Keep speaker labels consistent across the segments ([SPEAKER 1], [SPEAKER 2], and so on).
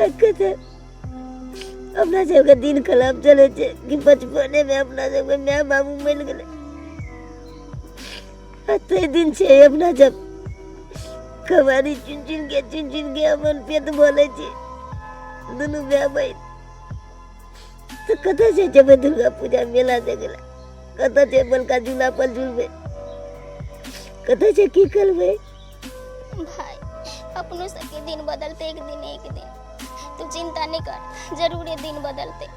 [SPEAKER 1] कतऽ अपना सबके दिन खराब चलै छै कि बचपनेमे अपना सबके माय बाबू मरि गेलै आ ताहि दिन छै अपना सब कबाड़ी चुनि चुनिके चुनि चुनिके अपन पेट भरै छी दुनू भाय बहिन तऽ कतऽ से जेबै दुर्गा पूजा मेला देखै लए कतऽ छै बड़का झूला पर झूलबै कतऽ छै की करबै
[SPEAKER 2] भाई अपनो सबके दिन बदलते एक दिन एक दिन तू चिंता नहीं कर जरूर ये दिन बदलते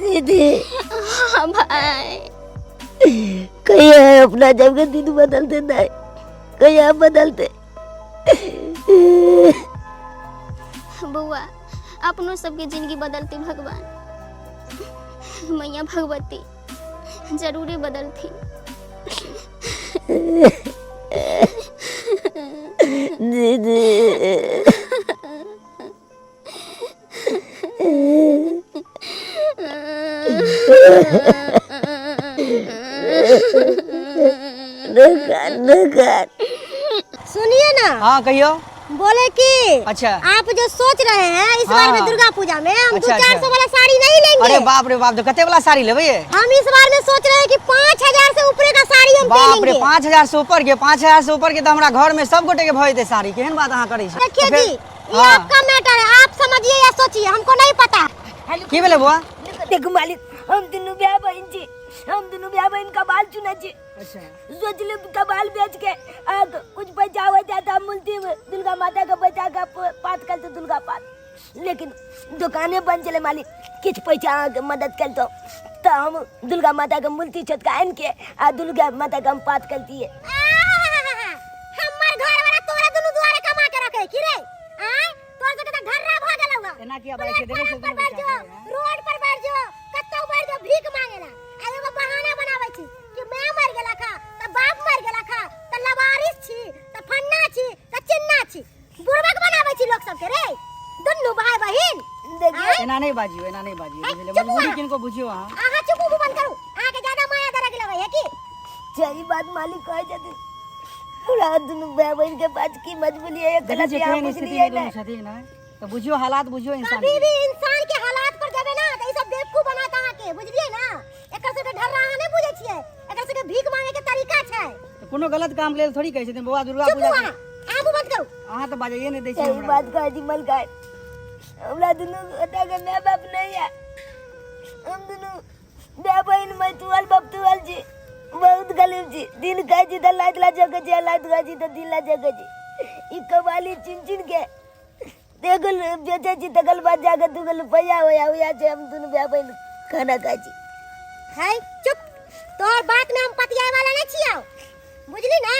[SPEAKER 1] दीदी
[SPEAKER 2] हाँ भाई
[SPEAKER 1] कहिया अपना जब के दिन बदलते नहीं कहिया बदलते
[SPEAKER 2] बउआ अपनो सबके जिंदगी बदलती भगवान मैया भगवती जरूरे बदलती
[SPEAKER 1] दीदी दुकान
[SPEAKER 3] सुनिए ना
[SPEAKER 4] हाँ कहियो
[SPEAKER 3] बोले कि
[SPEAKER 4] अच्छा
[SPEAKER 3] आप जो सोच रहे हैं इस बार में
[SPEAKER 4] हाँ।
[SPEAKER 3] दुर्गा पूजा में हम दो
[SPEAKER 4] अच्छा,
[SPEAKER 3] चार
[SPEAKER 4] अच्छा।
[SPEAKER 3] सौ वाला साड़ी नहीं लेंगे
[SPEAKER 4] अरे बाप रे बाप तो कते वाला साड़ी लेबै ये
[SPEAKER 3] हम इस बार में सोच रहे हैं कि 5,000 से ऊपर का साड़ी हम
[SPEAKER 4] बाप रे
[SPEAKER 3] पहनेंगे
[SPEAKER 4] 5,000 से ऊपर के 5,000 से ऊपर के तो हमरा घर में सब गोटे के भऽ जेतै साड़ी केहन बात अहाँ करै छी
[SPEAKER 3] देखिए
[SPEAKER 4] तऽ
[SPEAKER 3] जी
[SPEAKER 4] फेर-
[SPEAKER 3] ये
[SPEAKER 4] हाँ।
[SPEAKER 3] आपका मैटर है आप समझिए या सोचिए हमको नहीं पता
[SPEAKER 4] की भेलै बौआ
[SPEAKER 1] देखू मालिक हम दुनू भाय बहिन छी हम दुनू भाय बहिन कबाल चुनै छी
[SPEAKER 4] अच्छा
[SPEAKER 1] सोचले कबाल बेच के आ कुछ पैसा हो जाता हम मूर्ति में दुर्गा माता के बैठा के पात करते दुर्गा पात लेकिन दुकाने बंद चले मालिक किछु पैसा अहाँके मदद करतो तऽ हम दुर्गा माता के मूर्ति छोटका आनि के आ दुर्गा माता के हम पात करतियै
[SPEAKER 3] हमर घर वाला तोरा दुनू दुआरे कमा के रखे की रे आय तोर सबके त ढर्रा भ गेलौ हँ
[SPEAKER 4] एना किया बाजै छियै देखै छियै
[SPEAKER 3] पर बैठ जो रोड पर बैठ जो कतौ बैठ जो भीख मांगेला आ एगो बहाना बनाबै छी कि मैं मर गेला खा त बाप मर गेला खा त लवारिस छी त फन्ना छी त चिन्ना छी बुड़बक बनाबै छी लोक सबके रे दुनू भाई बहिन
[SPEAKER 1] देखियौ
[SPEAKER 4] एना नहि बाजियौ एना नहि बाजियौ
[SPEAKER 3] ए,
[SPEAKER 4] बुझलियै
[SPEAKER 3] चुप
[SPEAKER 4] मजबूरी
[SPEAKER 3] हुआ।
[SPEAKER 4] किनको बुझियौ अहाँ
[SPEAKER 3] अहाँ चुप मुँह बंद करू अहाँके ज्यादा माया दरग लगै है की
[SPEAKER 1] सही बात मालिक कहै छथिन हमरा दुनू भाय बहिन के पास की मजबूरी है
[SPEAKER 4] देखै छियै
[SPEAKER 1] अहाँ
[SPEAKER 4] केहन स्थिति
[SPEAKER 1] बुझलियै
[SPEAKER 4] मे दुनू
[SPEAKER 1] ने
[SPEAKER 4] छथिन ने तऽ बुझियौ हालात बुझियौ इंसान
[SPEAKER 3] कभी
[SPEAKER 4] के
[SPEAKER 3] भी इंसान के हालात पर जेबै ना तऽ ई सब बेवकूफ बनात अहाँके बुझलियै ना एकर सबके ढर्रा अहाँ नहि बुझै छियै एकर सबके भीख मांगे के तरीका छै
[SPEAKER 4] तऽ कोनो गलत काम लेल थोड़ी कहै छथिन बौआ दुर्गा
[SPEAKER 3] चुप
[SPEAKER 4] पूजा
[SPEAKER 3] अहाँ अहाँ मुँह बंद करू
[SPEAKER 4] अहाँ तऽ बाजैए नहि दै छियै
[SPEAKER 1] सही
[SPEAKER 4] हमरा
[SPEAKER 1] बात कहै छी मलकाय हमरा दुनू गोटा के माय बाप नहीं है हम दुनू माय बहिन मैं तुअल बाप तुअल छी बहुत गरीब छी दिन खाइ छी तऽ लाइत ला जगह छी लाइत खाइ छी तऽ दिन ला जगह छी ई कबाली चिन चिन के देखल बेचै छी तकर बाद जाके दूगो रुपैआ होया होया छै हम दुनू भाय बहिन खाना खाइ छी
[SPEAKER 3] है चुप तोहर बात में हम पतियाए वाला नहीं छियौ बुझली ना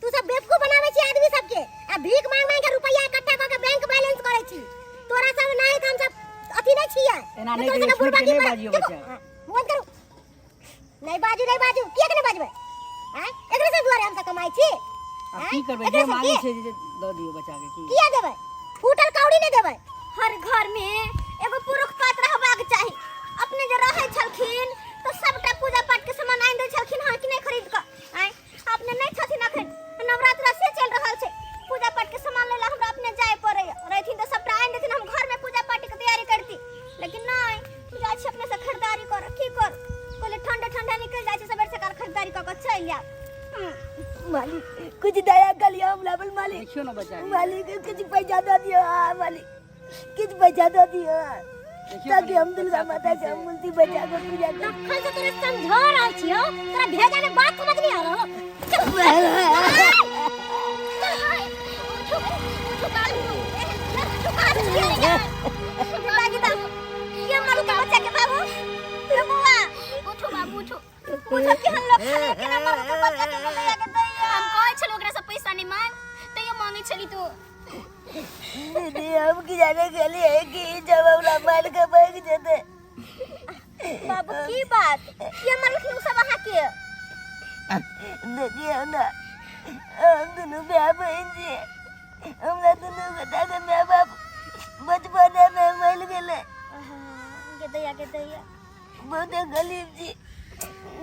[SPEAKER 3] तू सब बेवकूफ बनावे छी आदमी सबके आ भीख मांग मांग के रुपैया इकट्ठा कर के बैंक बैलेंस करे छी तोरा सब नहीं हम सब अथी नहीं छियै
[SPEAKER 4] एना नहीं
[SPEAKER 3] तोरा
[SPEAKER 4] कहियौ,
[SPEAKER 3] सबके
[SPEAKER 4] छूट के
[SPEAKER 3] बुड़बकी
[SPEAKER 4] नहीं
[SPEAKER 3] पर-
[SPEAKER 4] बाजियौ
[SPEAKER 3] चुप,
[SPEAKER 4] बच्चा।
[SPEAKER 3] हाँ, बंद करू नहीं बाजू नहीं बाजू किया के नहीं बाजबै आँय एकरे सब दुआरे हम सब कमाइ छी
[SPEAKER 4] आब
[SPEAKER 3] आँय?
[SPEAKER 4] की करबै
[SPEAKER 3] एकरे
[SPEAKER 4] जे
[SPEAKER 3] सब
[SPEAKER 4] मांगै
[SPEAKER 3] के?
[SPEAKER 4] छै जे दऽ दियौ बच्चाके की
[SPEAKER 3] किया देबै फूटल कौड़ी नहीं देबै
[SPEAKER 2] हर घर में एगो पुरुष पात्र रहबाक चाही अपने जे रहै छलखिन तऽ सबटा पूजा पाठ के सामान आनि दै छलखिन हँ कि नहि खरीद कऽ आँय अपने नहि छथिन अखन नवरात्रा से चलि रहल छै पूजा पाठ के सामान लै लए हमरा अपने जाय पड़ैया रहथिन तऽ सबटा आनि देथिन हम घर में पूजा पाठ के तैयारी करती लेकिन नहि जाइ छी अपने से खरीदारी कर की कर कहले ठंडा ठंडा निकल जाइ छै सबेर सकाल खरीदारी कऽ कऽ चलि आयब
[SPEAKER 1] मालिक कुछ दया कर लियो हमरा पर मालिक
[SPEAKER 4] देखियौ ने बच्चा के।
[SPEAKER 1] मालिक कुछ पैसा दऽ दियौ हाँ मालिक किछु पैसा दऽ दियौ
[SPEAKER 4] देखियौ
[SPEAKER 1] ताकि
[SPEAKER 4] कनि
[SPEAKER 1] हम दुर्गा
[SPEAKER 4] बच्चा
[SPEAKER 1] माता के हम मूर्ति बैठा के पूजा करी
[SPEAKER 3] तखन से तोरा समझा रहल छियौ तोरा भेजा में बात समझ नहीं आ रहा हो
[SPEAKER 2] उठो बाबू उठो उठो केहन लोग छलै केना मरू के बच्चा के दैया के दैया हम कहै छलहुँ ओकरा से पैसा नहि मांग तैयो मांगै छली तू
[SPEAKER 1] दीदी हम की जाने गेलियै कि जब हमरा मारि के भागि जेतै
[SPEAKER 2] बाबू की बात के मारलखिन ओ सब अहाँके
[SPEAKER 1] देखियौ ने हम दुनू भाय बहिन छियै हमरा दुनू गोटाके माय बाप बचपनेमे मरि गेलै
[SPEAKER 2] गे दैया गे दैया
[SPEAKER 1] बहुते गरीब छी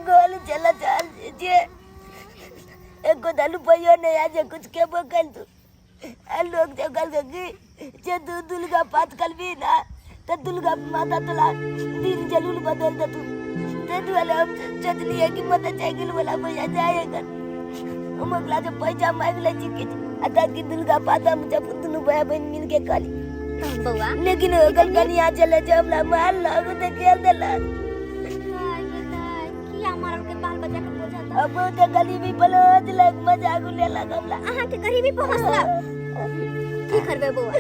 [SPEAKER 1] गोल चला चाल छियै एको टा रुपैयो नहि आ जे कुछ खेबो कर तू आ लोग जब कहलकै कि जे तू दुर्गा पाठ करबी ना तऽ दुर्गा माता तोरा दिन जरूर बदल देतू। ताहि दुआरे हम सोचलियै कि मोटरसाइकिल वाला भैया जाए कर, हम ओकरा से पैसा मांगि लै छी किछु आ ताकि दुर्गा पाठ हम जब दुनू भाय बहिन मिलके करी।
[SPEAKER 2] बौआ,
[SPEAKER 1] लेकिन ओकर कनिया चले जे हमरा मारलक तऽ खेल देलक।
[SPEAKER 2] हाय गे दाइ, किया मारल के बाल बच्चा के बोझा?
[SPEAKER 1] अब बहुत गरीबी पर देलक, मजाक उड़ेलक हमरा।
[SPEAKER 2] अहाँके गरीबी पर हंसलक? की करबै बौआ,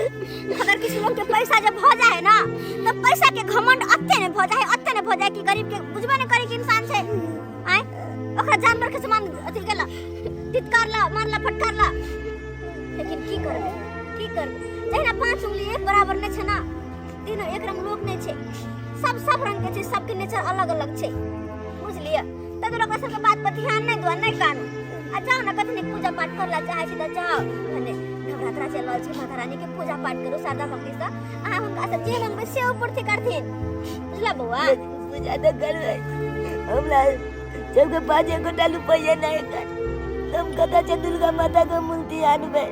[SPEAKER 2] अगर किछु लोग के पैसा जब भऽ जाए ना तऽ पैसा के घमंड अत्ते ने भऽ जाए, अत्ते ने भऽ जाए कि गरीब के बुझबे ने करे कि इंसान छै। आय ओकरा जानवर के समान अथी केला, तितकारला, मारला, फटकारला। लेकिन की करबै, की करबै, जहिना पांच उंगली एक बराबर नहि छै ना, तीनों एक रंग लोग नहि छै, सब सब रंग के छै, सबके नेचर अलग अलग छै, बुझलियै? तब ओकरा सबके बात पर ध्यान नहि दो, नहि कानू आ जाओ ना। कथनी पूजा पाठ करला चाहे छी तऽ जाओ, भने नवरात्रा चलि रहल छै, माता रानी के पूजा पाठ करू शारदा भक्ति से। अहाँ हुनका से जे मंगबै से ओ पूर्ति करथिन, बुझला बौआ?
[SPEAKER 1] पूजा तऽ करबै, हमरा सबके पास एकोटा रुपैआ नहि कर। हम कतऽ से दुर्गा माता के मूर्ति आनबै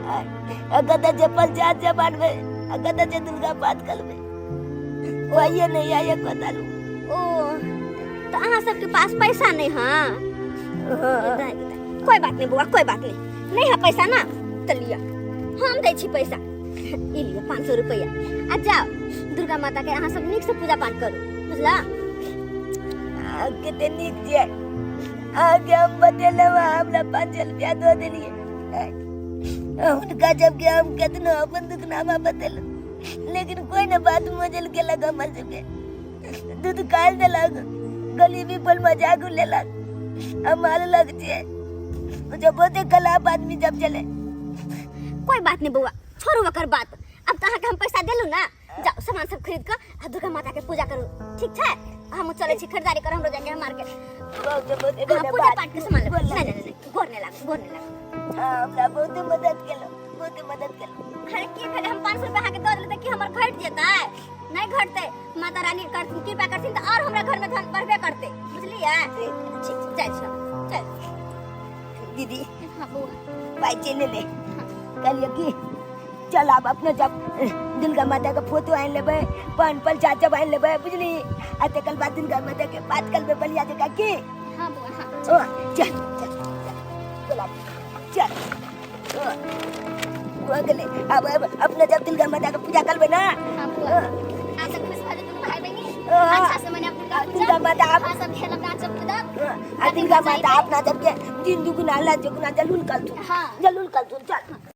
[SPEAKER 1] आ कतऽ से प्रसाद सब आनबै आ कतऽ से दुर्गा पाठ करबै? पाइए नहि आय एकोटा।
[SPEAKER 2] ओ तऽ अहाँ सबके पास पैसा नहीं? हाँ, कोई बात नहीं बौआ, कोई बात नहीं। नहीं है पैसा ना तऽ लिअ, हम दै छी पैसा। ई लिअ 500 रुपैआ आ जाओ, दुर्गा माता के अहाँ सब नीक से पूजा पाठ करू, बुझला?
[SPEAKER 1] अहाँ कते नीक छियै। अहाँके हम बतेलहुँ, अहाँ हमरा 500 रुपया दऽ देलियै। हुनका जबकि हम केतनो अपन दुखनामा बतेलहुँ, लेकिन कोई न बात मोजल केलक। हमर सबके दूध काल देलक, गरीबी पर मजाक उड़ेलक आ मारलक छै जब बहुते खराब आदमी जब चले।
[SPEAKER 2] कोई बात नहीं बौआ, छोड़ू ओकर बात। अब तऽ अहाँके हम पैसा देलहुँ ना, जाओ सामान सब खरीद कऽ आ दुर्गा माता के पूजा करू, ठीक छै? हम चलै छी खरीदारी कर, हमरो जाके मार्केट।
[SPEAKER 1] बहुत बहुत
[SPEAKER 2] हाँ, पूजा
[SPEAKER 1] धन्यवाद।
[SPEAKER 2] पाठ के सामान लेबै। नहीं नहीं नहीं, गोर नहीं लागू, गोर नहीं लागू।
[SPEAKER 1] हाँ, हमरा बहुते मदद केलहुँ, बहुते मदद केलहुँ।
[SPEAKER 2] अरे की भेलै, हम 500 रुपया अहाँके दऽ देली तऽ की हमर घटि जेतै? नहि घटतै। माता रानी करथिन, कृपा करथिन तऽ आओर हमरा घर में धन बढ़बे करतै, बुझलियै? ठीक छै, जाइ छी हम, चल।
[SPEAKER 1] दीदी।
[SPEAKER 2] हाँ बौआ।
[SPEAKER 1] पाइ चलि एलै। कहलियै की चल आब अपने जब दुर्गा माता के फोटो आनि लेबै, पान प्रसाद सब आनि लेबै, बुझली? आ तकर बाद दुर्गा माता के बात करबै बढ़िया जकाँ, की?
[SPEAKER 2] हाँ बौआ, हाँ।
[SPEAKER 1] ओ चल चल चल चल, ओ, भऽ गेलै। आब आब अपने जब दुर्गा माता के पूजा करबै ना।
[SPEAKER 2] हाँ बौआ, अहाँ सब खुश भऽ जेतै भाई बहिनी।
[SPEAKER 1] हाँ।
[SPEAKER 2] अच्छा से मने दुर्गा पूजा।
[SPEAKER 1] दुर्गा माता आप
[SPEAKER 2] अहाँ सब खेलब, नाचब, कूदब।
[SPEAKER 1] आ दुर्गा माता अपना सबके दिन दुगुना ला दुगुना जरूर करथुन।
[SPEAKER 2] हाँ।
[SPEAKER 1] जरूर करथुन, चल।